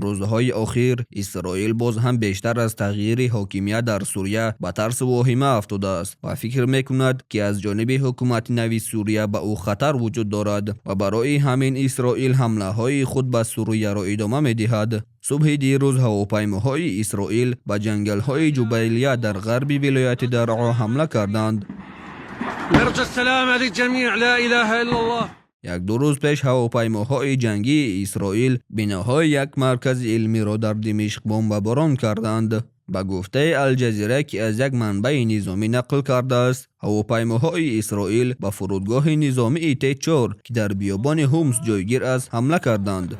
Рӯзҳои охир Исроил боз ҳам бештар аз тағйири ҳокимият дар Сурия ба тарсу воҳима афтодааст ва фикр мекунад, ки аз ҷониби ҳукумати нави Сурия ба ӯ хатар вуҷуд дорад ва барои ҳамин Исроил ҳамлаҳои худ ба Сурияро идома медиҳад. Субҳи дирӯз ҳавопаймоҳои Исроил ба ҷангалҳои Ҷубайлия дар ғарби вилояти Даръо ҳамла карданд. نرجو السلامة للجميع، لا إله إلا الله. Як-ду рӯз пеш ҳавопаймоҳои ҷангии Исроил биноҳои як маркази илмиро дар Димишқ бомбаборон карданд. Ба гуфтаи Алҷазира, ки аз як манбаи низомӣ нақл кардааст, ҳавопаймоҳои Исроил ба фурудгоҳи низомии Т4, ки дар биёбони Ҳумс ҷойгир аст, ҳамла карданд.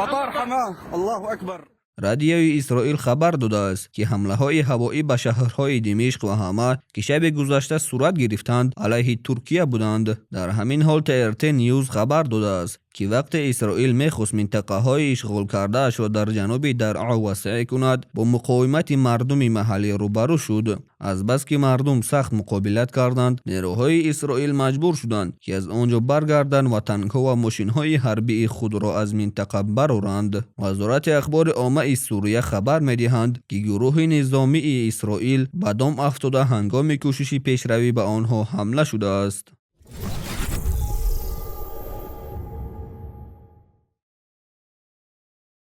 مطار حماه، الله أكبر. Радиои Исроил хабар додааст, ки ҳамлаҳои ҳавоӣ ба шаҳрҳои Димишқ ва Ҳама, ки шаби гузашта сурат гирифтанд, алайҳи Туркия буданд. Дар ҳамин ҳол ТРТ Ньюз хабар додааст, ки вақте Исроил мехост минтақаҳои ишғолкардаашро дар ҷануби Даръо васеъ кунад, бо муқовимати мардуми маҳаллӣ рӯбарӯ шуд. Азбаски мардум сахт муқобилат карданд, нерӯҳои Исроил маҷбур шуданд, ки аз он ҷо баргарданд ва танкҳо ва мошинҳои ҳарбии худро аз минтақа бароранд. Вазорати ахбори оммаи Сурия хабар медиҳанд, ки гурӯҳи низомии Исроил ба дом афтода, ҳангоми кӯшиши пешравӣ ба онҳо ҳамла шудааст.